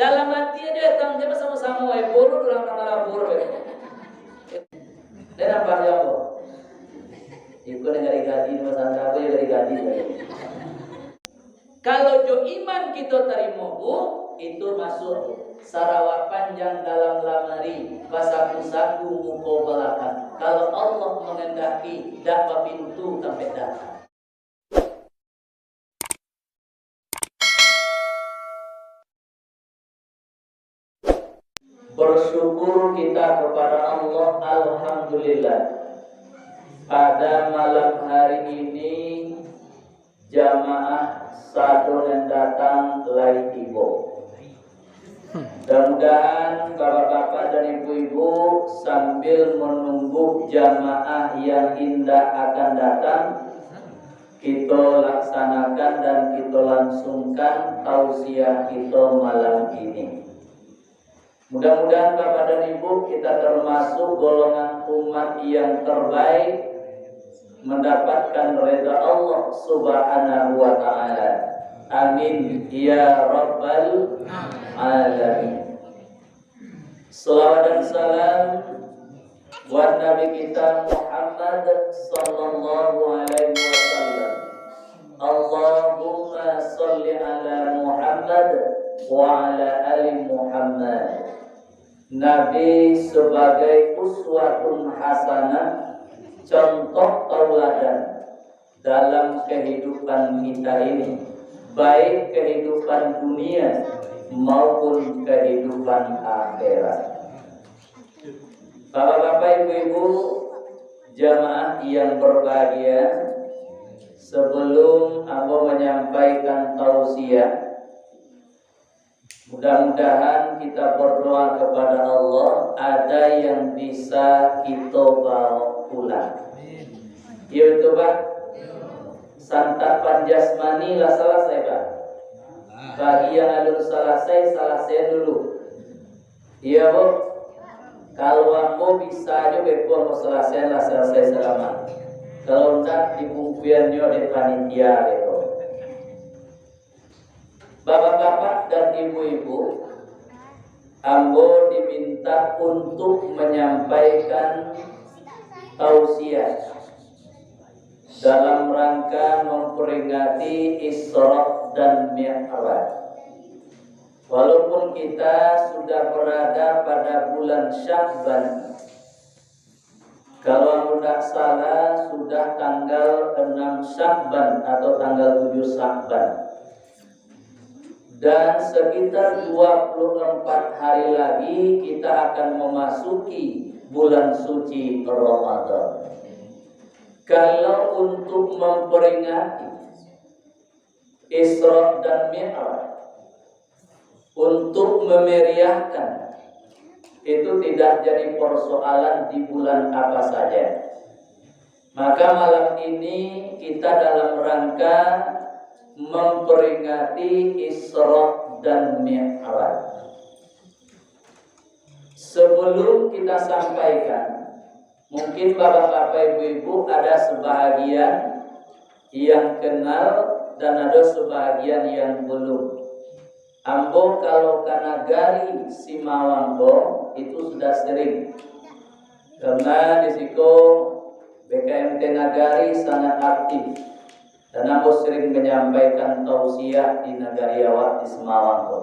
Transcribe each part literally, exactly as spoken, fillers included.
Dalam ati aja, etang dia sama-sama, eh, buruk orang tanah buruk, eh. Dia nampak aja apa? Iko nan gadi-gadi, ni masalah apa ya gadi-gadi, eh. Kalau jo iman kito tarimo, Bu, itu masuk sarawa panjang dalam lamari, basaku-saku muko balakang. Kalau Allah mangandaki, dak bapintu tampek datang. Bersyukur kita kepada Allah, alhamdulillah. Pada malam hari ini, jamaah sado nan datang lai tibo. Mudah-mudahan bapak-bapak dan ibu-ibu sambil menunggu jamaah yang indak akan datang, kito laksanakan dan kito langsungkan tausiah kito malam ini. Mudah-mudahan Bapak dan Ibu kita termasuk golongan umat yang terbaik, mendapatkan rida Allah Subhanahu wa Ta'ala. Amin ya Rabbal Alamin. Salawat dan salam buat Nabi kita Muhammad sallallahu alaihi wasallam. Allahumma salli ala Muhammad wa ala ali Muhammad. Nabi sebagai uswatun hasanah, contoh tauladan dalam kehidupan kita ini, baik kehidupan dunia maupun kehidupan akhirat. Bapak-bapak, ibu-ibu, jamaah yang berbahagia, sebelum ambo menyampaikan tausiah, mudah-mudahan kita berdoa kepada Allah, ada yang bisa kita bawa pulang. Iya betul, Pak? Santapan jasmani lah salasai, Pak. Bagi yang alun salasai, salasai dulu. Iya, Bu. Kalau ambo bisa jo beko ambo salasai lah, salasai salamaik. Kalau ndak, dibungkuian nyo dek panitia beko. Bapak-bapak dan ibu-ibu, ambo diminta untuk menyampaikan tausiah dalam rangka memperingati Isra dan Mi'raj. Walaupun kita sudah berada pada bulan Sya'ban, kalau ambo ndak salah, sudah tanggal enam Sya'ban atau tanggal tujuh Sya'ban. Dan sekitar dua puluh empat hari lagi, kita akan memasuki bulan suci Ramadan. Kalau untuk memperingati Isra dan Mi'raj, untuk memeriahkan, itu tidak jadi persoalan di bulan apa saja. Maka malam ini kita dalam rangka memperingati Isra dan Mi'raj. Sebelum kita sampaikan, mungkin bapak-bapak, ibu-ibu, ada sebahagian yang kenal dan ada sebahagian yang belum. Ambo kalau ka nagari Simawang ko, itu sudah sering. Karena di siko B K M T Nagari sangat aktif. Dan ambo sering menyampaikan tausiah di nagari awak di Simawang ko.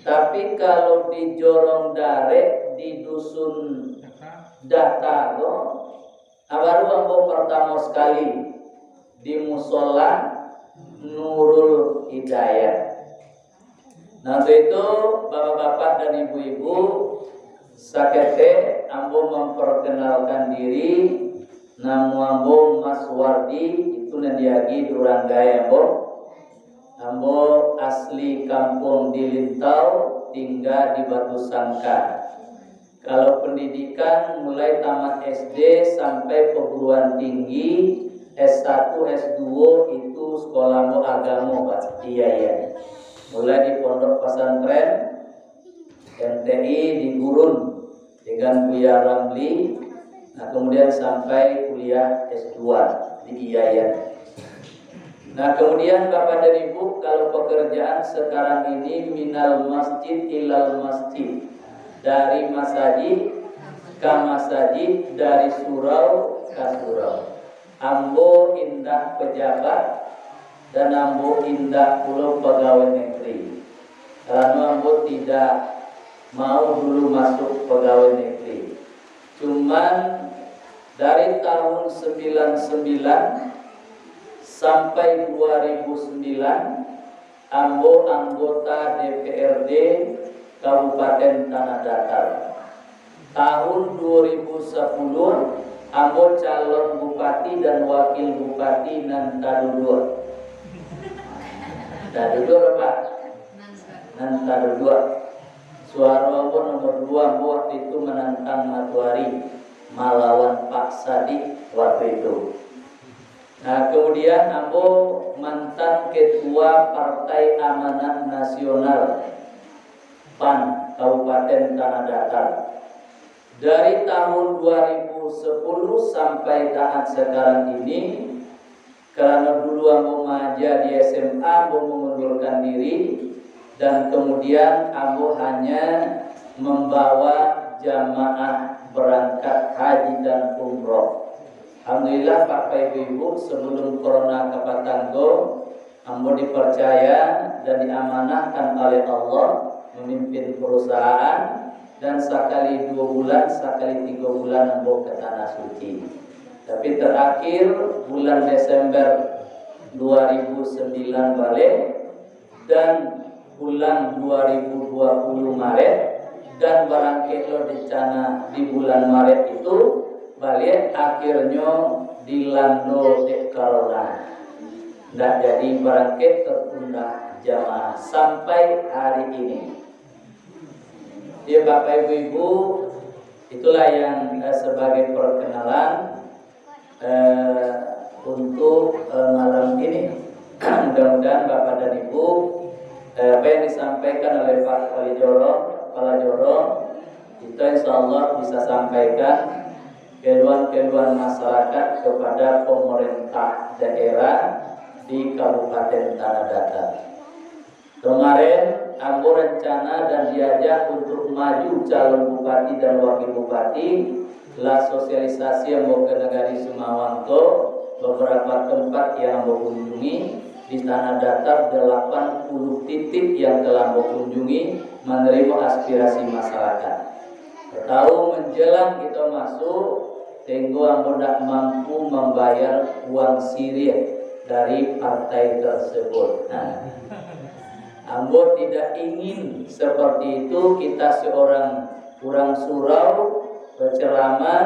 Tapi kalau di Jorong Darek, di Dusun Data ko, nah, baru ambo pertama sekali di Musola Nurul Hidayah. Nah, untuk itu, bapak-bapak dan ibu-ibu, saketek ambo memperkenalkan diri, namo ambo Mas Wardi, itu nan diagiah di urang gaek ambo. Ambo asli Kampuang Dilintau, tingga di Batusangka. Kalau pendidikan, mulai tamat S D sampai perguruan tinggi, S satu, S dua itu sekolah ambo agamo, Pak. Iya, iya. Mulai di pondok pesantren, M T I di Gurun dengan Buya Ramli, nah, kemudian sampai kuliah S dua di I A I N. Nah, kemudian Bapak dan Ibu, kalau pekerjaan sekarang ini minal masjid ilal masjid, dari masajid ka masajid, dari surau ka surau. Ambo indak pejabat, dan ambo indak pulo pegawai negeri. Karano ambo tidak mau dulu masuk pegawai negeri. Cuman dari tahun sembilan sembilan sampai dua ribu sembilan, ambo anggota D P R D Kabupaten Tanah Datar. Tahun dua ribu sepuluh, ambo calon bupati dan wakil bupati nan taduduak. Taduduak, Pak? Nan taduduak. Suaro ambo nomor dua, ambo waktu itu menantang Matuari malawan Pak Sadik waktu itu. Nah, kemudian ambo mantan ketua Partai Amanat Nasional, pan, Kabupaten Tanah Datar. Dari tahun dua ribu sepuluh sampai saat sekarang ini, karano dulu ambo maaja di S M A, ambo mengundurkan diri, dan kemudian ambo hanya membawa jamaah berangkat haji dan umroh. Alhamdulillah, Bapak Ibu-ibu, sebelum corona kapatanggo, ambo dipercaya dan diamanahkan oleh Allah memimpin perusahaan, dan sakali dua bulan, sakali tiga bulan ambo ke Tanah Suci. Tapi terakhir bulan Desember dua ribu sembilan balik, dan bulan dua ribu dua puluh Maret, dan barangkek lo rencana di bulan Maret itu, baliak akhirnyo dilando dek corona. Ndak jadi barangkek, tertunda jamaah sampai hari ini. Ya, Bapak Ibu-ibu, itulah yang, eh, sebagai perkenalan eh, untuk, eh, malam ini. Mudah-mudahan Bapak dan Ibu, eh, apa yang disampaikan oleh Pak Wali Jorong, Kepala Jorong, kita insya Allah bisa sampaikan keluhan-keluhan masyarakat kepada pemerintah daerah di Kabupaten Tanah Datar. Kemarin, ambo rencana dan diajak untuk maju calon bupati dan wakil bupati, lah sosialisasi ambo ke Nagari Sumawang ko, beberapa tempat yang ambo kunjungi, di Tanah Datar delapan puluh titik yang telah ambo kunjungi, menerima aspirasi masyarakat. Tahu menjelang kita masuk, tenggo ambo ndak mampu mambayar uang siriah dari partai tersebut. Nah, ambo tidak ingin seperti itu, kita seorang urang surau berceramah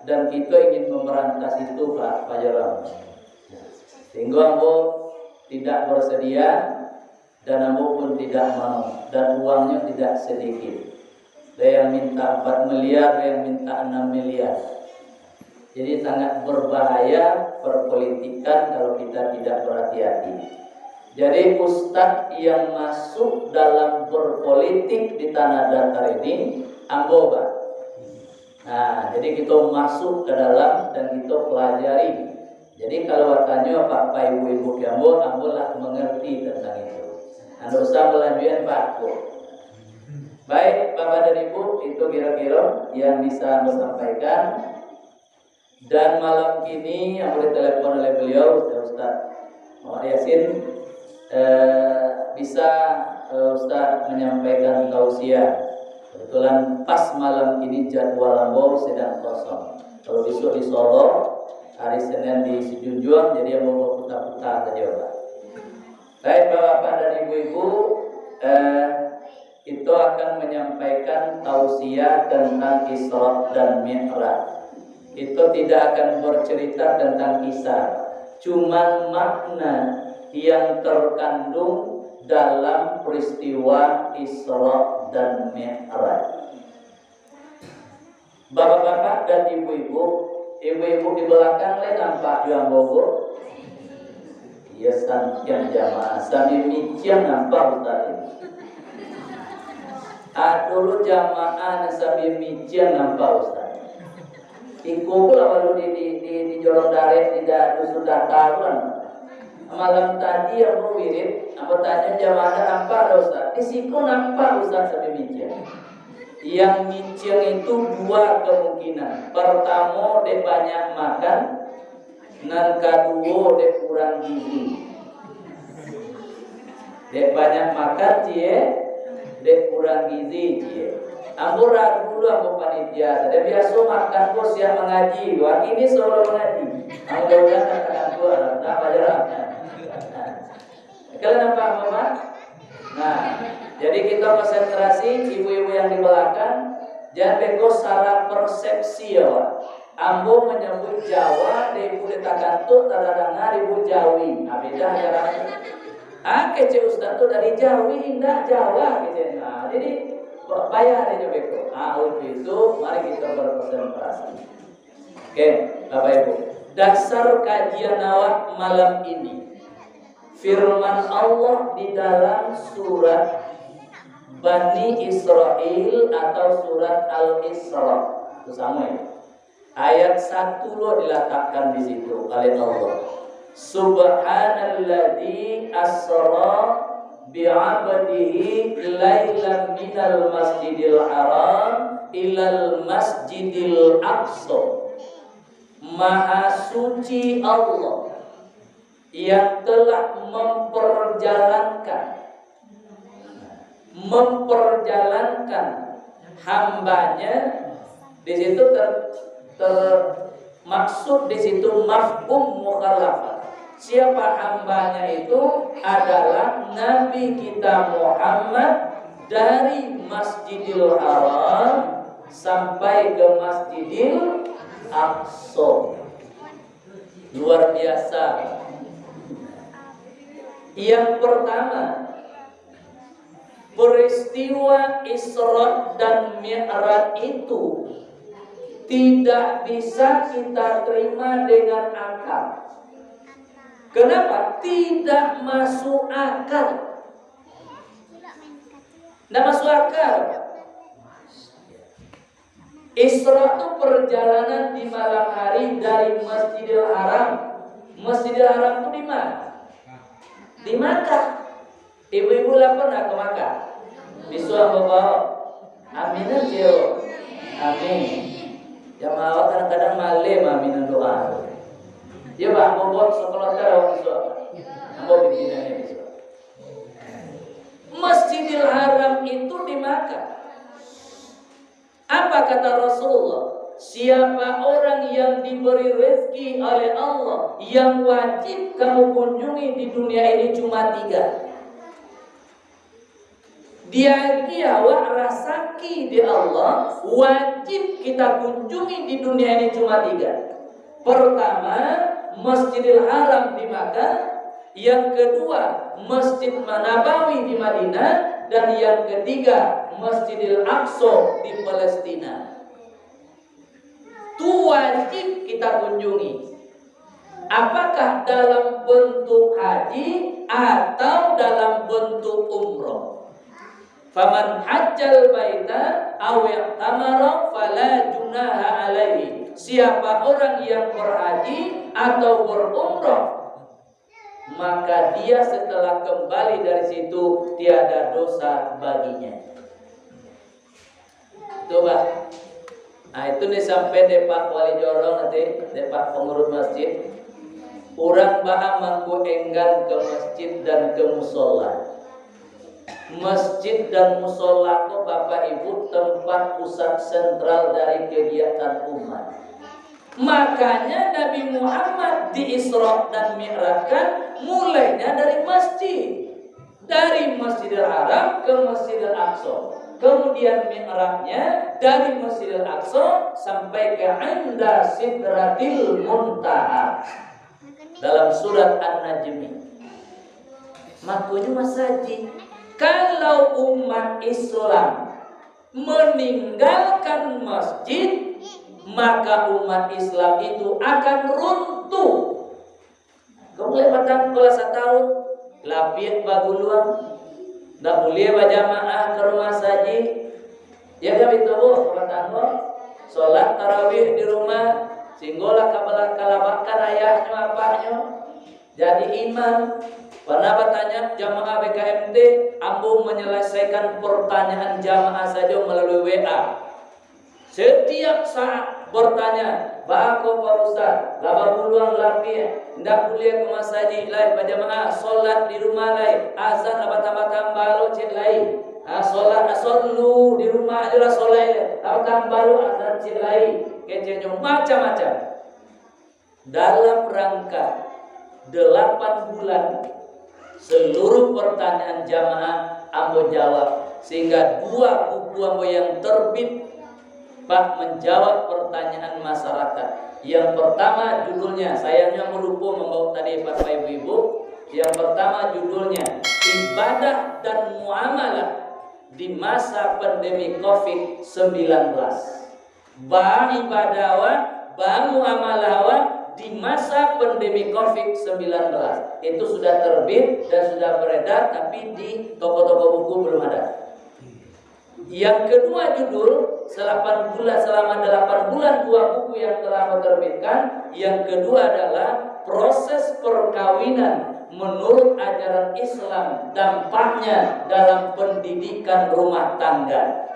dan kita ingin memberantas itu, Pak, Pak Jorong. Tenggo ambo tidak bersedia, dan ambo pun tidak mau, dan uangnya tidak sedikit. Ada yang minta empat miliar, ada yang minta enam miliar. Jadi sangat berbahaya perpolitikan kalau kita tidak berhati-hati. Jadi ustadz yang masuk dalam berpolitik di Tanah Datar ini ambo, Pak. Nah, jadi kita masuk ke dalam dan kita pelajari. Jadi kalau batanyo Bapak Ibu-ibu ka ambo, ambo lah mengerti tentang itu. Ndak usah balanjuian, Pak. Baik, Bapak dan Ibu, itu kira-kira yang bisa ambo sampaikan. Dan malam kini ambo ditelepon oleh beliau, Ustaz, Ustaz Muhammad Yasin, eh, bisa, eh, Ustaz menyampaikan tausiah. Kebetulan pas malam ini jadwal ambo sedang kosong. Kalau besok di Solo, hari Senin di Sijunjuang, jadi ambo berputar-putar saja, Pak. Baik, Bapak-bapak dan Ibu-ibu, eh, kita akan menyampaikan tausiah tentang Isra dan Mi'raj. Kita tidak akan bercerita tentang kisah, cuman makna yang terkandung dalam peristiwa Isra dan Mi'raj. Bapak-bapak dan ibu-ibu, ibu-ibu di belakang lai nampak jo ambo ko? Iyo, santiang jamaah, sambil miciang nampak ustaz ini. Ado lo jamaah nan sambil miciang nampak ustaz. Iko pulo baru di, di, di, di Jorong Dareh, di da-, Dusun Datar kan. Malam tadi ambo wirid, ambo tanyo jamaah, nampak dak Ustaz? Di siko nampak Ustaz sambil micing. Yang micing itu dua kemungkinan. Pertamo, dek banyak makan. Nan kaduo, dek kurang gizi. Dek banyak makan, ciek. Dek kurang gizi, ciek. Ambo ragu dulu, ambo panitia. Dek biaso makan ko siang mangaji. Wah, kini soro mangaji. Mudah-mudahan tak takantuak lah. Nah, pelajaran. Kalian nampak, Bapak? Nah, jadi kita konsentrasi, ibu-ibu yang di belakang, jangan beko salah persepsi ya, Pak. Ambo menyebut Jawa, di ibu di takantuk, tadadanga di ibu Jawi. Nah, beda ya, Pak. Ah, kecek Ustaz tu dari Jawi, indak Jawa, kecek. Nah, jadi, bayar dia beko. Ah, untuk itu, mari kita berkonsentrasi. Oke, Bapak Ibu. Dasar kajian awak malam ini. Firman Allah di dalam surat Bani Israel atau surat Al-Isra. Itu sama ya. Ayat satu lo dilatakkan di situ oleh Allah. Subhanalladzi asra bi'abdihi lailan minal masjidil haram ilal masjidil aqsa. Maha suci Allah yang telah memperjalankan, memperjalankan hambanya. Di situ ter, ter, maksud di situ mafhum mukhalafah. Siapa hambanya itu? Adalah Nabi kita Muhammad, dari Masjidil Haram sampai ke Masjidil Aqsa. Luar biasa. Yang pertama, peristiwa Isra dan Mi'raj itu tidak bisa kita terima dengan akal. Kenapa? Tidak masuk akal. Tidak masuk akal. Isra tu perjalanan di malam hari dari Masjidil Haram. Masjidil Haram tu di mana? Di Makkah. Ibu-ibu lah pernah ke Makkah? Bisuak ambo bao. Amin ajo. Amin. Jamaah kadang-kadang malem amin doa. Yo, Pak, ambo bao sakaloter awak bisuak. Ambo bikin aja bisuak. Masjidil Haram itu di Makkah. Apa kata Rasulullah? Siapa orang yang diberi rezeki oleh Allah yang wajib kamu kunjungi di dunia ini cuma tiga. Diagi awak rasaki di Allah, wajib kita kunjungi di dunia ini cuma tiga. Pertama, Masjidil Haram di Makkah. Yang kedua, Masjid Nabawi di Madinah. Dan yang ketiga, Masjidil Aqsa di Palestina. Tu wajib kita kunjungi. Apakah dalam bentuk haji atau dalam bentuk umroh? Faman hajjal baita aw i'tamara fala junaha alaihi. Siapa orang yang berhaji atau berumrah, maka dia setelah kembali dari situ tiada dosa baginya. Itu, Pak. Nah, itu ni sampai dek Pak Wali Jorong nanti, dek Pak pengurus masjid. Urang baa mangko enggan ke masjid dan ke musola. Masjid dan musola ko, Bapak Ibu, tempat pusat sentral dari kegiatan umat. Makanya Nabi Muhammad di Isra dan Mi'rajkan mulainya dari masjid. Dari Masjidil Haram ke Masjidil Aqsa. Kemudian mi'rajnya dari Masjidil Aqsa sampai ke Inda Sidratil Muntaha. Dalam surat An-Najmi. Makonyo masajik. Kalau umat Islam meninggalkan masjid, maka umat Islam itu akan runtuh. Kau mulai batangko lah satahun, lapiak baguluang, ndak buliah bajamaah ka rumah sajik. Ya kan, itu, Bu, batangko? Solat tarawih di rumah, singgolah ka bala-, kalabakan ayahnyo, apahnyo. Jadi imam pernah batanya jamaah B K M T, ambo menyelesaikan pertanyaan jamaah saja melalui W A. Setiap saat bertanya, "Bako Pak Ustaz, lah bapuluang lapeh, ndak buliah ka masajik lai bajamaah, solat di rumah lai, azan lah batambah-tambah lo cek lai. Ah, solat, ah, solu di rumah ajo lah solat, lah batambah lo azan cek lai," keceknyo macam-macam. Dalam rangka delapan bulan, seluruh pertanyaan jamaah ambo jawab, sehingga dua buku ambo yang terbit, Pak, menjawab pertanyaan masyarakat. Yang pertama judulnya, sayangnya ambo lupa membawa tadi, Bapak Ibu-ibu. Yang pertama judulnya Ibadah dan Muamalah di Masa Pandemi covid sembilan belas. Baibadah awak, bamuamalah awak di masa pandemi covid sembilan belas. Itu sudah terbit dan sudah beredar, tapi di toko-toko buku belum ada. Yang kedua judul, selapan bulan, selama delapan bulan dua buku yang telah terbitkan. Yang kedua adalah proses perkawinan menurut ajaran Islam, dampaknya dalam pendidikan rumah tangga.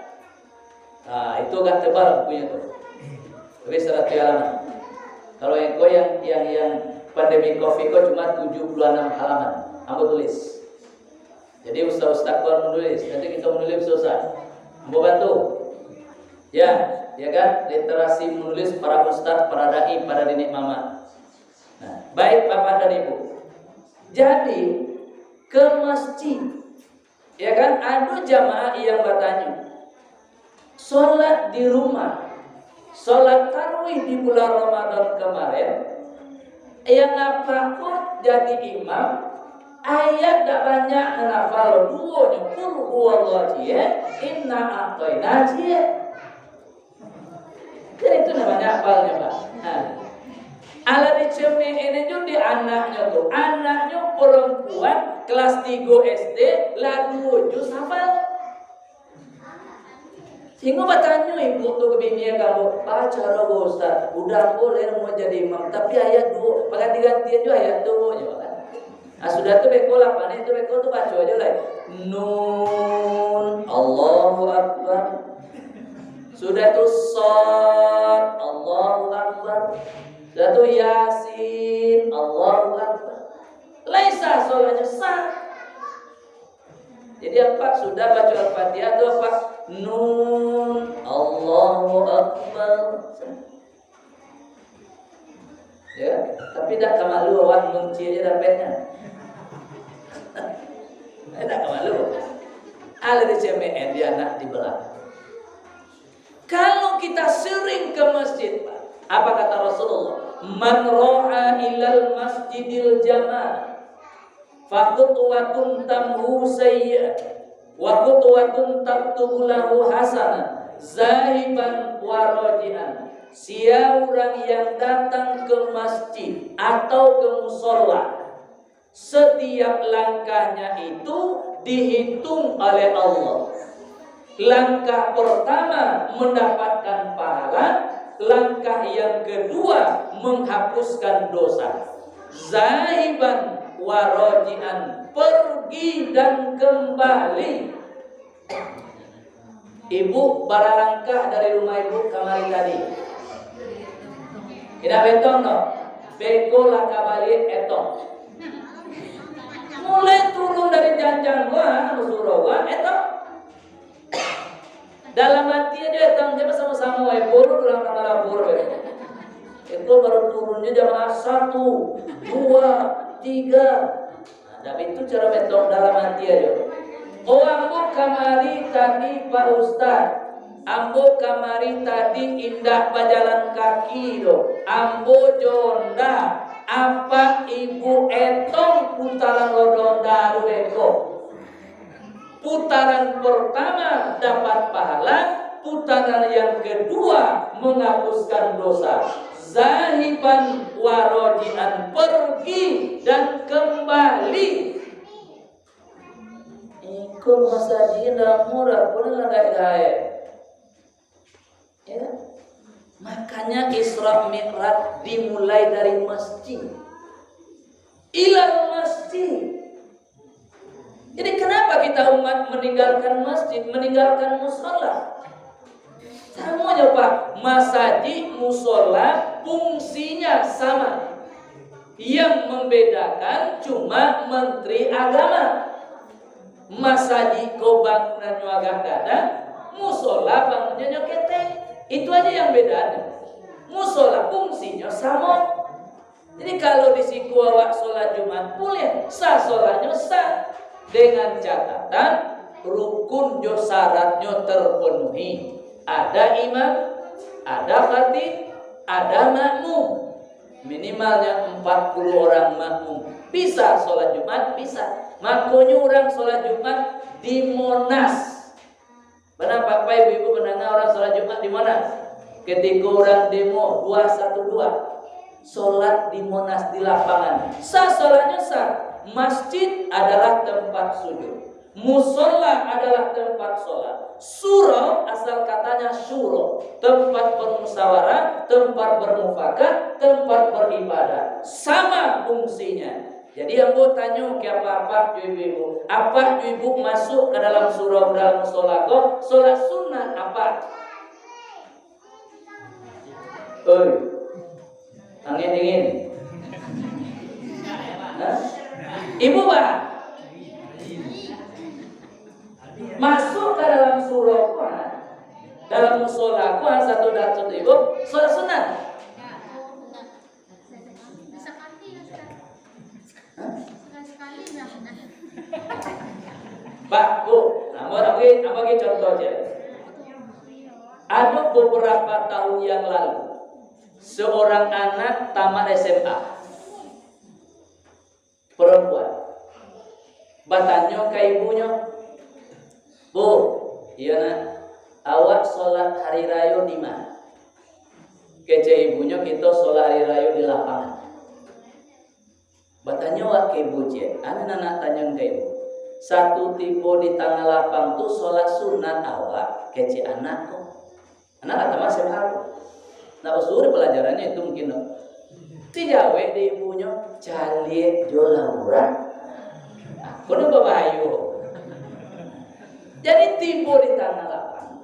Nah, itu agak tebal bukunya tu. Lebih seratus halaman. Kalau yang ko yang, yang, yang pandemi covid ko cuma tujuh puluh enam halaman. Ambo tulis. Jadi ustaz-ustaz ko menulis, nanti kita menulis susah. Ambo bantu. Ya, ya kan? Literasi menulis para ustaz, para dai, para nenek mamak. Nah, baik Bapak dan Ibu. Jadi, ke masjid. Ya kan? Ado jamaah yang batanyo, solat di rumah, solat tarawih di bulan Ramadan kemarin, yang apak ko jadi imam, ayat dak banyak nan hafal, duo nyo, Qul huwallah ciek, Inna a'toina ciek. Kan itu namanya hafalnya, Pak. Nah. Alah dicemeehnyo di anaknyo tu. Anaknyo perempuan kelas tigo S D, lah duo juz hafal. Sehingga batanyo ibu tu ka bini kamu, "Baa caro ko, Ustaz? Budak ko lai mau jadi imam, tapi ayat duo, paganti-gantian jo ayat tu," jo kan. Nah, sudah tu beko lah, panek tu beko tu baco ajo lai. Nun, Allahu Akbar. Sudah tu Sad, Allahu Akbar. Sudah tu Yasin, Allahu Akbar. Lai sah solatnyo, sah. Jadi apak sudah baco Al-Fatihah tu apak Nun, Allahu Akbar. Ya, tapi dak ka malu awak ngunci aja dapatnya. Eh, dak ka malu. Alah dicemeehan di anak di belakang. Kalau kita sering ke masjid, Pak, apa kata Rasulullah? "Man raha ilal masjidil jamaah, fa khutwatun tamhu sayyi'ah, wa khutwatun taktubu lahu hasanah, zahiban wa raji'an." Sia urang yang datang ke masjid atau ke musola, setiap langkahnya itu dihitung oleh Allah. Langkah pertama mendapatkan pahala, langkah yang kedua menghapuskan dosa. Zahiban wa raji'an, pergi dan kembali. Ibu bara langkah dari rumah ibu kamari tadi? Indak baetong doh. Beko lah ka baliak etong. Mulai turun dari janjang gua, anu surau gua, etong. Dalam hati aja etong, dia bersama-sama, eh, buru dalam kamar buru, eh. Itu baru turunnya jamaah satu, dua, tiga. Nah, tapi itu cara metong dalam hati aja. Oh, ambo kamari tadi, Pak Ustaz. Ambo kamari tadi indak bajalan kaki doh. Ambo jo onda, apak ibu etong putaran roda onda tu beko. Putaran pertama dapat pahala, putaran yang kedua menghapuskan dosa. Zahiban wa raji'an, pergi dan kembali. Iko masajik indak murah, pun lah gaek-gaek. Ya kan? Makanya Isra Mi'raj dimulai dari masjid. ilal masjid. Jadi, kenapa kita umat meninggalkan masjid, meninggalkan musola? Samonyo, Pak, masajik, musola, fungsinya sama. Yang membedakan cuma Menteri Agama. Masajik ko bangunannyo agak gadang, musola bangunnyo nyo ketek. Itu aja yang bedanya. Musola fungsinyo samo. Jadi, kalau di siko awak solat Jumat, buliah, sah solatnyo, sah. Dengan catatan, rukun jo syaratnyo terpenuhi. Ada imam, ada khatib, ada makmum. Minimalnya empat puluh orang makmum. Bisa solat Jumat? Bisa. Makonyo urang solat Jumat di Monas. Bana, Bapak, ibu-ibu, mandanga urang solat Jumat di Monas? Ketika urang demo dua satu dua, solat di Monas, di lapangan. Sah solatnyo? Sah. Masjid adalah tempat sujud. Musola adalah tempat solat. Surau, asal katanya syuro, tempat bermusyawarah, tempat bermufakat, tempat beribadah. Sama fungsinya. Jadi, ambo tanyo ka apak-apak jo ibu-ibu, apak jo ibu masuak ka dalam surau, dalam musola ko, solat sunat apak? Oi, angin dingin. Hah? Ibu, Pak? Masuak ka dalam surau ko, ha? Dalam musola ko, ha, satu datuak ibu, solat sunat? Pak, Bu, ambo bagi, ambo bagi contoh se. Ado beberapa tahun yang lalu, seorang anak tamat S M A, perempuan, batanyo ka ibunyo, "Bu, iyo nak, awak solat hari rayo di ma?" Kecek ibunyo, "Kito solat hari rayo di lapangan." Batanyo awak ka ibu ciek, "Anu nan nak tanyoan ka ibu, satu tibo di tangah lapang tu solat sunat awak?" kecek anak ko. Anak lah tamat S M A tu. Nak basuo di palajarannyo itu mungkin tu. Dijawek dek ibunyo, "Caliak jo lah urang." Ko nan babahayo. Jadi tibo di tangah lapang.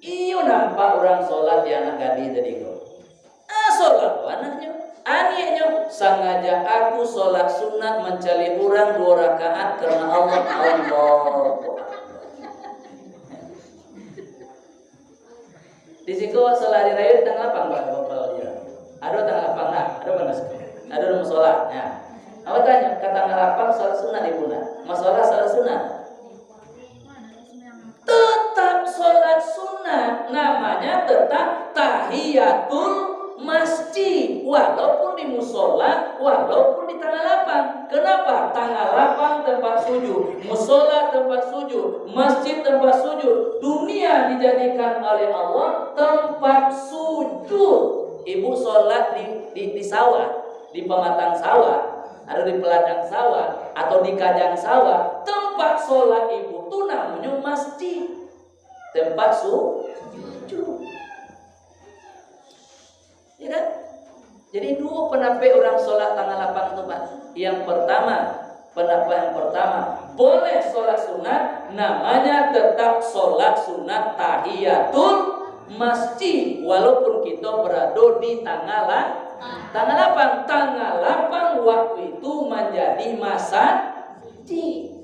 Iyo nampak urang solat di anak gadih tadi ko. Ah, solat tu anaknyo, aniaknyo, "Sangaja aku solat sunat mancaliak urang duo rakaat karano Allah." Allahu Akbar. Di siko solat hari rayo di tangah lapang, Pak, Bapak, ya. Ado tangah lapang lah, ado panas. Ado rumah solat, ya. Awak tanyo, ka tangah lapang solat sunat di puna. Masalah solat sunat. Tetap solat sunat, namanya tetap tahiyatul masjid, walaupun di musola, walaupun di tangah lapang. Kenapa? Tangah lapang tempat sujud, musola tempat sujud, masjid tempat sujud. Dunia dijadikan oleh Allah tempat sujud. Ibu solat di, di, di sawah, di pamatang sawah, atau di peladang sawah, atau di kajang sawah, tempat solat ibu tu namonyo masjid. Tempat su-, sujud. Ya kan? Jadi, duo pandapek urang solat tangah lapang tu, Pak. Yang pertama, pandapek yang pertama, boleh solat sunat, namanya tetap solat sunat tahiyatul masjid, walaupun kito berado di tangah la-, tangah lapang. Tangah lapang waktu itu manjadi masajid.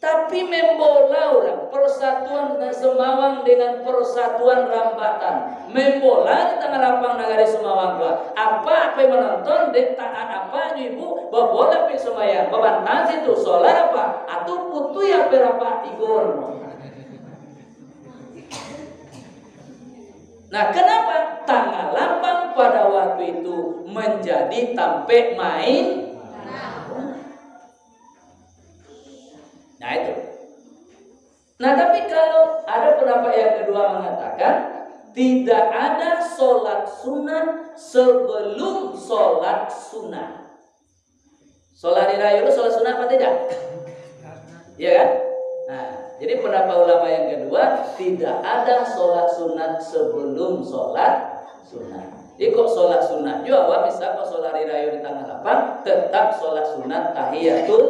Tapi membola urang, persatuan Semawang dengan persatuan Rambatan, membola di tangah lapang nagari Semawang tu. Apak pai manonton, dek taat apak jo ibu, babola pai sumbayang, babantahan situ, solat apak, atau putuih apak rapak tigo rumah. Nah, kenapa tangah lapang pada waktu itu menjadi tampek main? Nah, itu. Nah, tapi kalau ada pendapat yang kedua mengatakan, tidak ada solat sunat sebelum solat sunat. Solat hari rayo itu solat sunat apa tidak? Iya kan? Nah, jadi pendapat ulama yang kedua, tidak ada solat sunat sebelum solat sunat. Jadi, kok sholat sunat juo, awak misal kok sholat hari rayo di tanggal lapan, tetap sholat sunat tahiyatul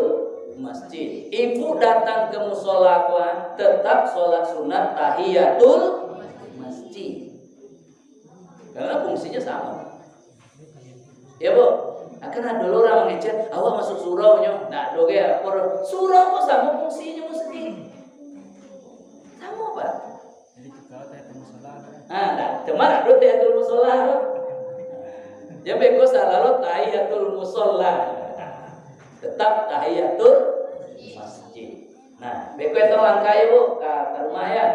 masjid. Ibu datang ke musola ko, tetap sholat sunat tahiyatul masjid. Karena fungsinya sama. Ya, Bu? Akan ada lo urang mangecek, "Awak masuk surau nyo." Ndak ado ge, apo. Surau ko samo fungsinyo masjid. Samo, Pak. Jadi, tukar tahiyatul musola, kan? Ah, ndak. Cuma ndak ado tahiyatul musola, Pak. Jan beko salah lo tahiyatul musola. Tetap tahiyatul masjid. Nah, beko itu langkah, Bu, ka, ka rumah, ya.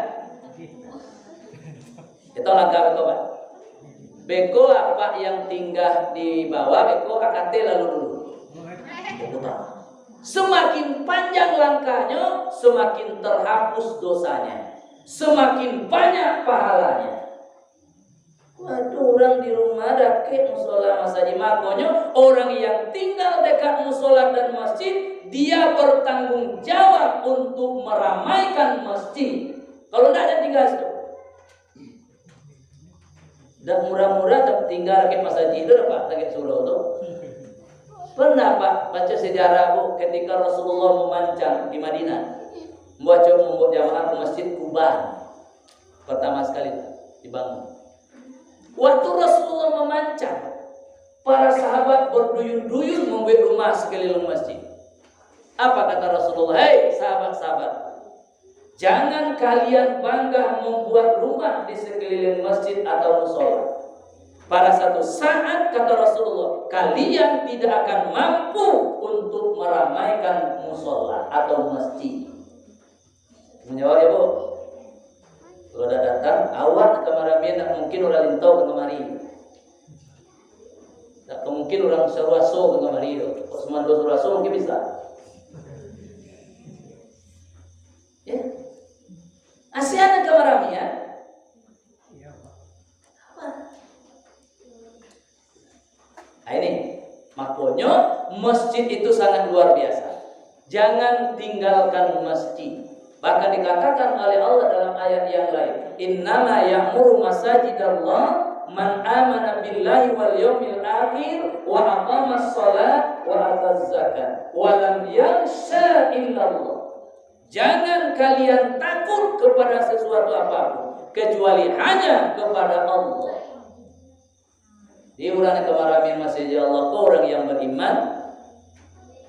Itu langkah beko, Pak. Beko apak yang tingga di bawah, beko akate lalu dulu. Semakin panjang langkahnyo, semakin terhapus dosanya, semakin banyak pahalanya. Waduh, urang di rumah dakek musola masajid. Makonyo, orang yang tinggal dekat musola dan masjid, dia bertanggung jawab untuk meramaikan masjid. Kalau ndak, dia tinggal situ. Dak murah-murah, dak tinggal dakek masajid tu, dak, Pak, dakek surau tu. Pernah, Pak, baca sejarah, Bu, ketika Rasulullah memancang di Madinah, membaca, membawa jamaah ke Masjid Quba. Pertama sekali dibangun. Waktu Rasulullah memancang, para sahabat berduyun-duyun membuat rumah sekeliling masjid. Apa kata Rasulullah? "Hei, sahabat-sahabat, jangan kalian bangga membuat rumah di sekeliling masjid atau musola. Pada satu saat," kata Rasulullah, "kalian tidak akan mampu untuk meramaikan musola atau masjid." Manjawab, ya, Bu? Kalau dak datang, awak ka maramian, dak mungkin urang Lintau ka kamari. Dak mungkin urang Saruaso ka kamari tu. Kok cuma duo Saruaso mungkin bisa. Ya. Asian ka maramian. Nah, ini. Makonyo, masjid itu sangat luar biasa. Jangan tinggalkan masjid. Bahkan dikatakan oleh Allah dalam ayat yang lain, "Innama ya'muru masajidallah man amana billahi wal yaumil akhir wa aqamas shalah wa ataz zakat wa lam yakhsha illallah." Jangan kalian takut kepada sesuatu apapun, kecuali hanya kepada Allah. Jadi, urang nan ka maramian masajik Allah ko urang yang beriman,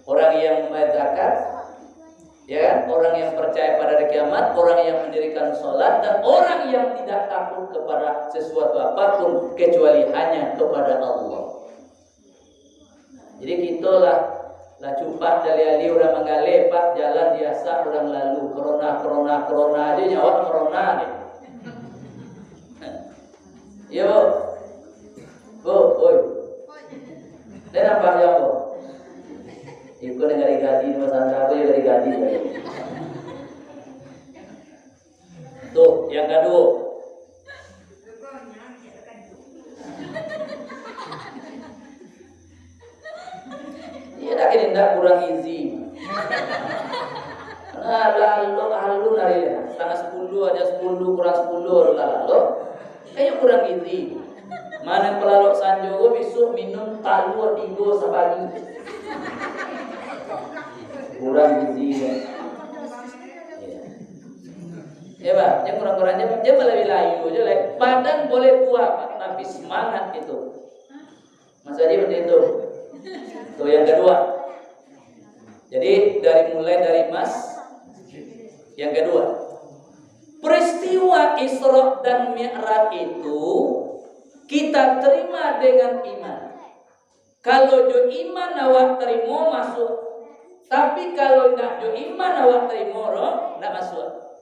orang yang membayar zakat, ya kan? Orang yang percaya pada hari kiamat, orang yang mendirikan salat, dan orang yang tidak takut kepada sesuatu apapun kecuali hanya kepada Allah. Jadi, kito lah, lah cupak dari ali urang manggaleh, Pak, jalan diasak urang lalu, corona, corona, corona aja nyawa corona deh. Iyo, Bu. Bu, oi. Den nampak jo, Bu? Iko nan gadi-gadi, ni basanta ko yo gadi-gadi. Tuh, yang kaduo. Iyo, dak kini ndak kurang gizi. Nah, lalu, lalu nari, setengah sepuluh aja, sepuluh kurang sepuluh, lalu, lalu. Kayak kurang gizi. Mano palalok sanjo ko bisuak minum talua tigo sapagi. Kurang gizi. Iyo. Iyo, Pak. Jan kurang-kurang, jan, jan balayu-layu aja lah. Badan boleh tua, Pak, tapi semangat itu. Mas Adi, betul itu. Tuh, yang kedua. Jadi, dari, mulai dari mas-, yang kedua. Peristiwa Isra dan Mi'raj itu kita terima dengan iman. Kalau jo iman awak tarimo, masuak. Tapi kalau indak jo iman awak tarimo, ro, indak masuak.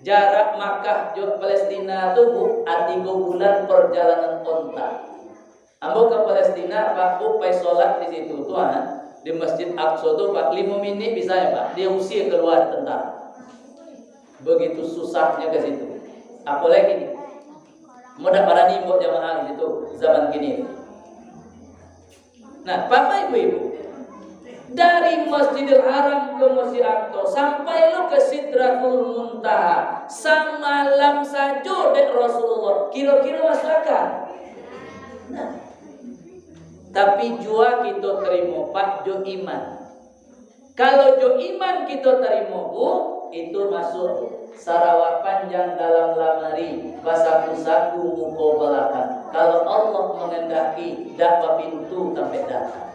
Jarak Makkah jo Palestina tu, Bu, a, tigo bulan perjalanan onta. Ambo ka Palestina, Pak, Bu, pai solat di situ tu, ha, di Masjid Aqsa tu, Pak, limo minik bisa ya, Pak, dia usir keluar tentara. Begitu susahnya ke situ. Apalagi ni, mau dak barani buat jamaah di situ zaman kini. Nah, Bapak Ibu-ibu, dari Masjidil Haram ke Masjid Aqsa, sampai lo ke Sidratul Muntaha, samalam sajo dek Rasulullah. Kiro-kiro masuk akal? Nah, tapi jua kito tarimo, Pak, jo iman. Kalau jo iman kito tarimo, Bu, itu masuak sarawak panjang dalam lamari, basaku-saku muko balakang. Kalau Allah mangandaki, dak bapintu tampek datang.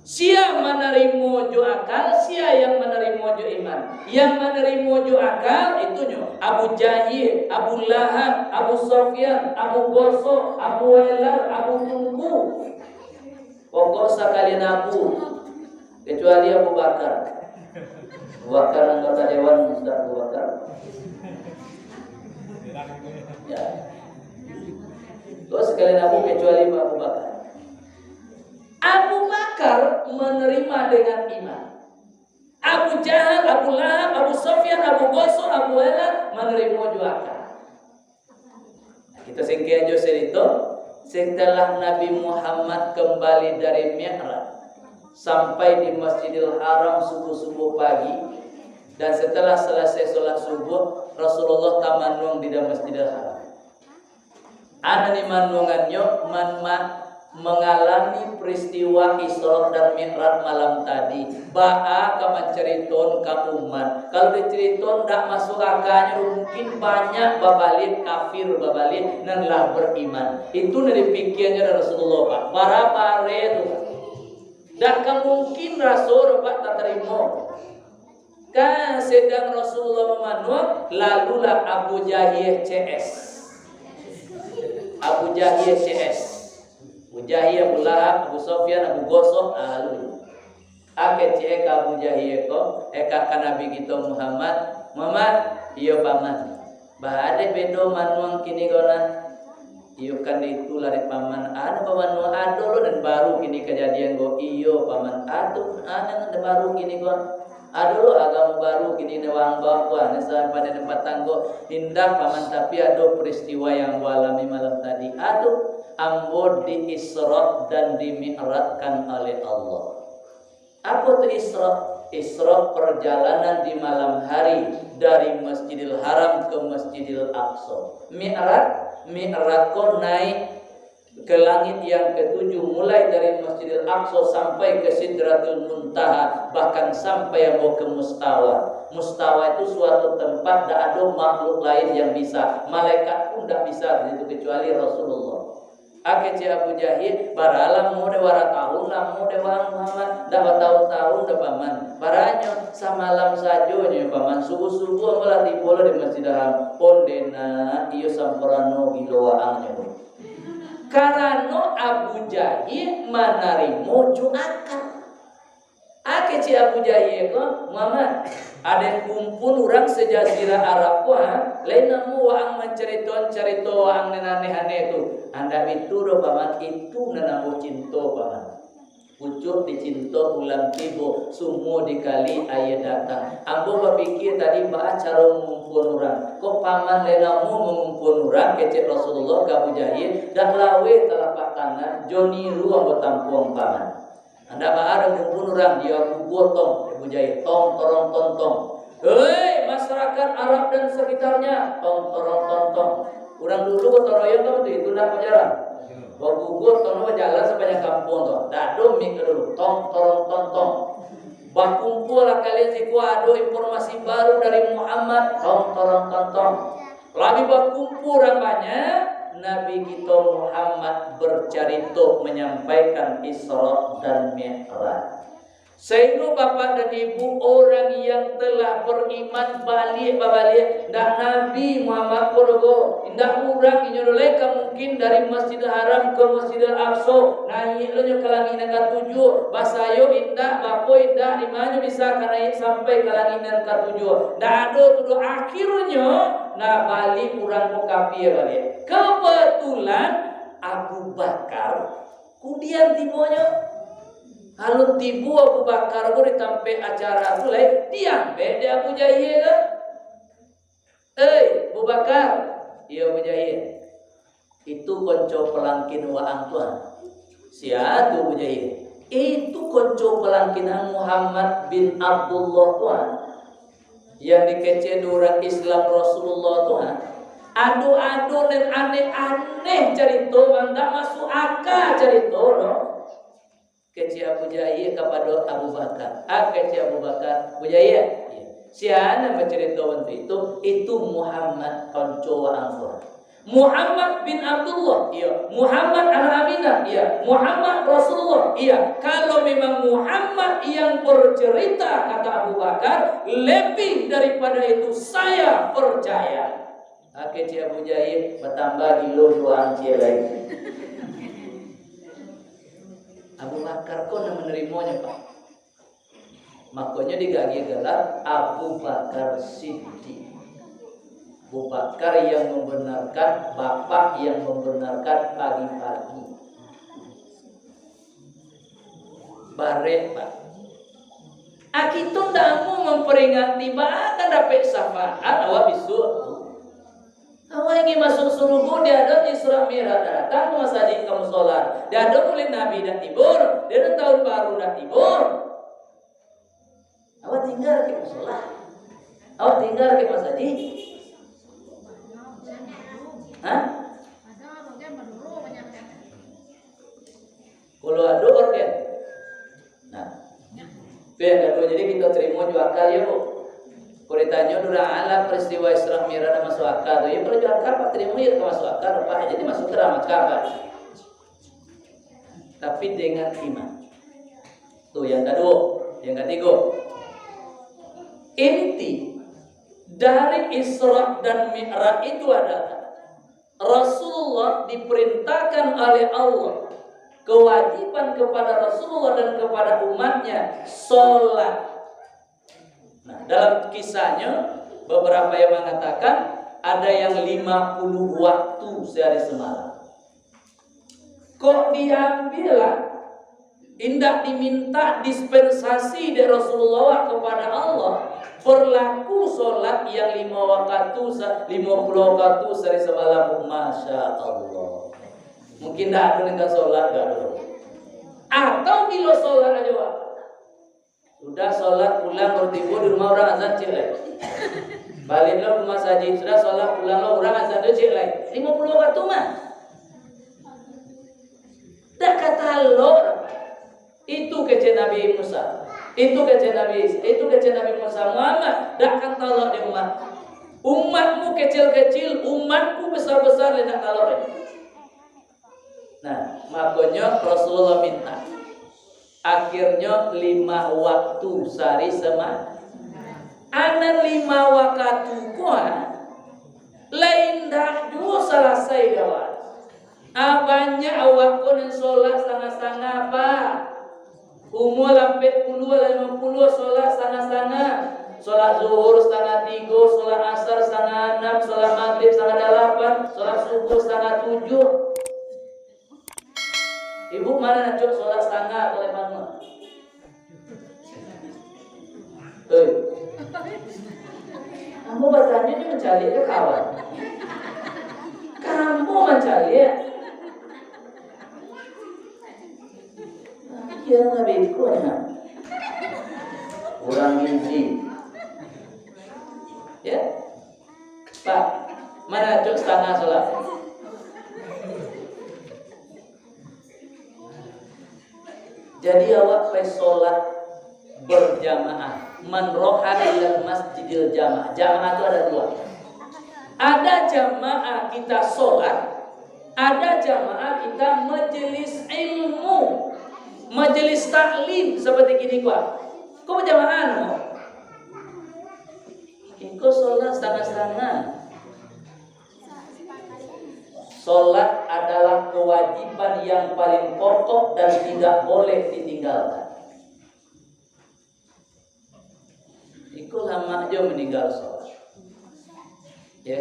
Sia manarimo jo akal, sia yang manarimo jo iman. Yang manarimo jo akal, itunyo Abu Jahil, Abu Lahab, Abu Sofyan, Abu Gosok, Abu Wailal, Abu Tungku. Pokok sakalian Abu, kecuali Abu Bakar. Abu Bakar anggota dewan, Ustaz Abu Bakar. Ya. Terus sakalian Abu, kecuali Abu Bakar. Abu Bakar menerima dengan iman. Abu Jahal, Abu Lahab, Abu Sofyan, Abu Gosok, Abu Wailal menerima jo akal. Nah, kita singkek aja cerita. Setelah Nabi Muhammad kembali dari Mi'raj, sampai di Masjidil Haram subuh-subuh pagi, dan setelah selesai sholat subuh, Rasulullah tamanuang di dalam Masjidil Haram. Anu ni manuangannyo man-, ma-, mangalami peristiwa Isra dan Mi'raj malam tadi. Baa ka mancariton ka umat. Kalau dicariton ndak masuk akanyo, mungkin banyak babaliak kafir, babaliak nan lah beriman. Itu nan dipikianyo dari Rasulullah, Pak. Bara bare tu. Ndak ka mungkin raso, Pak, tatarimo. Kan sedang Rasulullah mamanuang, lalulah Abu Jahil C S. Abu Jahil C S. Abu Jahil, Abu Lahab, Abu Sofyan, Abu Gosok, ah, lalu. Ake ciek ka Abu Jahil ko, eh, ka, ka Nabi kito Muhammad, "Muhammad, iyo paman. Baa dek bedo manuang kini ko nah?" "Iyo kan itu lah dek paman, anu paman, ado lo nan baru kini kajadian ko." "Iyo paman, ado anu nan baru kini ko?" "Ado lo agamo baru kini nan waang bawa ko, anu sampai di tempat tanggo." "Indak paman, tapi ado peristiwa yang ambo alami malam tadi." "Ado?" "Ambo di Isra dan di Mi'rajkan oleh Allah." Apo tu Isra? Isra perjalanan di malam hari dari Masjidil Haram ke Masjidil Aqsa. Mi'raj, Mi'raj ko naik ke langit yang ketujuh, mulai dari Masjidil Aqsa sampai ke Sidratul Muntaha, bahkan sampai ambo ke Mustawa. Mustawa itu suatu tempat dak ado makhluk lain yang bisa, malaikat pun dak bisa di situ kecuali Rasulullah. Ake ciek Abu Jahil, "Bara lamo dek, bara tahun lamo dek waang Muhammad?" "Dak batahun-tahun doh paman." "Baranyo?" "Samalam sajo nyo paman, subuh-subuh ambo lah tibo lo di Masjidil Haram." "Onde nak, iyo samparano gilo waang nyo." Karano Abu Jahil manarimo jo akal. Ake ciek Abu Jahil ko, "Muhammad, aden kumpul urang sajazirah Arab ko, ha, lai namuah waang mancaritoan carito waang nan aneh-aneh tu." "Andak bitu doh paman, itu nan ambo cinto paman." Pucuak dicinto ulam tibo, sumua dikali aia datang. "Ambo bapikia tadi baa caro mangumpua urang. Kok paman lai namuah mangumpua urang?" kecek Rasulullah ka Abu Jahil, "Dak laweh talapak tangan, jo niru ambo tampuang paman." "Andak baa doh mangumpua urang, di Abu Gotong, Abu Jahil, tong torong tong tong. Hei, masyarakat Arab dan sekitarnya, tong torong tong tong." Urang dulu gotong royong kan begitu, itu ndak pajalan. Baguguah tong bajalan sapanjang kampuang tu. Dak ado mik ka dulu, tong torong tong tong. "Bakumpualah kalian siko, ado informasi baru dari Muhammad, tong torong tong tong." Lalu bakumpua urang banyak, Nabi kito Muhammad bercarito manyampaikan Isra dan Mi'raj. Sahinggo bapak dan ibu, urang yang telah beriman baliak babaliak, ndak Nabi Muhammad ko doh, indak urang inyo doh lai ka mungkin dari Masjidil Haram ka Masjidil Aqsa, naiak lo nyo ka langik nan katujuah, basayok indak, baapo indak, di ma nyo bisa ka naiak sampai ka langik nan katujuah? Ndak ado tu doh. Akhirnyo, nah, baliak urang ko kapia baliak. Kebetulan Abu Bakar kudian tibonyo. Alun tibo Abu Bakar ko di tampek acara tu lai, diambek dek Abu Jahil ko. "Ei, Abu Bakar." "Iyo, Abu Jahil." "Itu konco palangkin waang, Tuan." "Sia tu, Abu Jahil?" "Itu konco palangkin ang, Muhammad bin Abdullah, Tuan. Yang dikecek dek urang Islam Rasulullah, Tuan." Ado-ado nan aneh-aneh carito, nan ndak masuak aka carito, no. Kecek Abu Jahil kapado Abu Bakar, "Ah, kecek Abu Bakar, Abu Jahil, sia nan bacarito bantuak itu? Itu Muhammad, kanco waang ko. Muhammad bin Abdullah, iyo. Muhammad anak Aminah, iyo. Muhammad Rasulullah, iyo. Kalau memang Muhammad yang bercerita," kata Abu Bakar, "lebih daripada itu saya percaya." Kecek Abu Jahil, batambah gilo juo ancik lai. Abu Bakar ko nan manarimonyo, Pak. Makonyo digagiah galar Abu Bakar Siddiq. Abu Bakar yang membenarkan, bapak yang membenarkan pagi-pagi. Barek, Pak. Ah, kito ndak mau mamperingati, baa ka dapek syafaat awak bisuak tu. Awak ingin masuak surugo, di ado Isra Mi'raj, datang ka masajik, ka musola. Di ado Maulid Nabi dak tibo, di ado tahun baru dak tibo. Awak tinggal ka musola. Awak tinggal ka masajik. Hah? Kalau ado organ. Nah. Itu yang kaduo, jadi kito tarimo jo akal, yo, Bu. Kalau ditanyo urang alam peristiwa Isra Mi'raj nan masuak akal tu, yo, kalau jo akal, Pak, tarimo, yo, ka masuak akal, Pak. Jadi masuak ka dalam akal, Pak. Tapi dengan iman. Tu yang kaduo, yang katigo. Inti dari Isra dan Mi'raj itu adalah Rasulullah diperintahkan oleh Allah, kewajiban kepada Rasulullah dan kepada umatnya, sholat. Nah, dalam kisahnya, beberapa yang mengatakan ada yang lima puluh waktu sehari semalam. Kok diambil lah, indak diminta dispensasi dari Rasulullah kepada Allah, berlaku sholat yang lima waktu, sa-, lima puluh waktu sehari semalam. Masya Allah. Mungkin dak ado nan ka sholat, dak ado. Atau bilo sholat aja, Pak. Sudah sholat pulang, baru tibo di rumah, urang azan ciek lai. Baliak lo ka masajik, sudah sholat pulang lo, urang azan tu ciek lai. Lima puluh waktu mah. Dak ka talok. Itu kecek Nabi Musa. Itu kecek Nabi Isa. Itu kecek Nabi Musa. Muhammad, dak ka talok di umat. Umatmu kecil-kecil, umatku besar-besar, lai dak talok lai. Nah, makonyo Rasulullah minta. Akhirnyo lima waktu sari sema-, anan lima wakatu ko, ah, lai indak juo salasai, kawan. Ah, banyak awak ko nan sholat satangah-satangah, Pak. Umua lah ampek puluah, lah limo puluah, sholat satangah-satangah. Sholat zuhur satangah tigo, sholat asar satangah anam, sholat magrib satangah dalapan, sholat subuh satangah tujuah. Ibu ma nan acok sholat satangah atau lai mano? Oi. Ambo batanyo ni mancaliak ka kawan. Ka ambo mancaliak. Iyo, lah beko nyo. Kurang gizi. Yo. Pak, ma nan acok satangah sholat? Jadi awak pai sholat berjamaah. Man roha ilal masjidil jamaah. Jamaah tu ada dua. Ada jamaah kita sholat, ada jamaah kita majelis ilmu, majelis taklim seperti gini, kuat. Kok berjamaah, no? Iko sholat satangah-satangah. Sholat adalah kewajiban yang paling pokok dan tidak boleh ditinggalkan. Iko lamak jo maninggal sholat. Ya.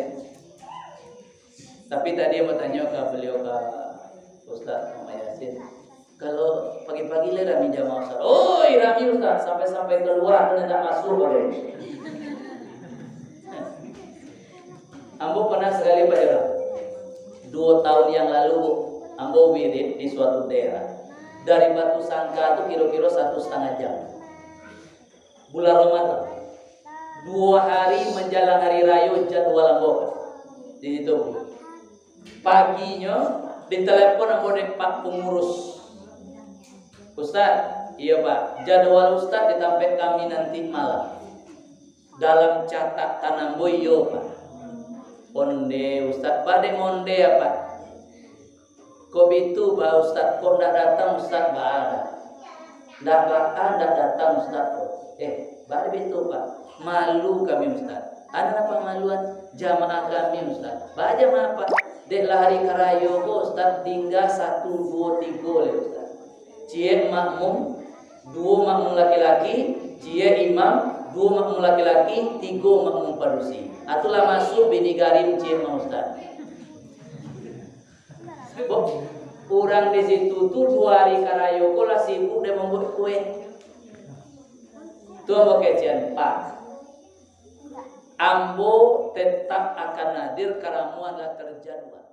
Tapi tadi ambo tanyo ka baliau, ka Ustaz Muhammad Yasin. Kalau pagi-pagi lai rami jamaah, Ustaz. Oi, rami, Ustaz, sampai-sampai kalua tu indak masuak bagai. Ambo pernah sakali, Pak, yo. Duo tahun yang lalu, ambo wirid di suatu daerah. Dari Batusangka tu kiro-kiro satu satangah jam. Bulan Ramadan. Duo hari manjalang hari rayo jadwal ambo. Di situ. Paginyo ditelepon ambo dek Pak Pengurus. "Ustaz, iyo Pak, jadwal Ustaz di tampek kami nanti malam. Dalam catatan ambo iyo Pak." "Onde Ustaz." "Ba dek onde apo?" "Kok bitu ba Ustaz, kok ndak datang Ustaz?" "Ba a?" "Ndak ba a, ndak datang Ustaz ko." "Eh, ba dek bitu Pak?" "Malu kami Ustaz." "Ado nan pamaluan?" "Jamaah kami Ustaz." "Ba a jamaah Pak?" "Dek lah ari karayo ko Ustaz, tingga satu, duo, tigo lai Ustaz. Ciek makmum, duo makmum laki-laki, ciek imam, duo makmum laki-laki, tigo makmum padusi. Atu lah masuak bini garim ciek mah Ustaz." Bo, urang di situ tu duo ari karayo ko lah sibuk dek mambuek kue. Tu ambo kecekan, "Pak, ambo tetap akan hadir, karamuan lah terjadwal."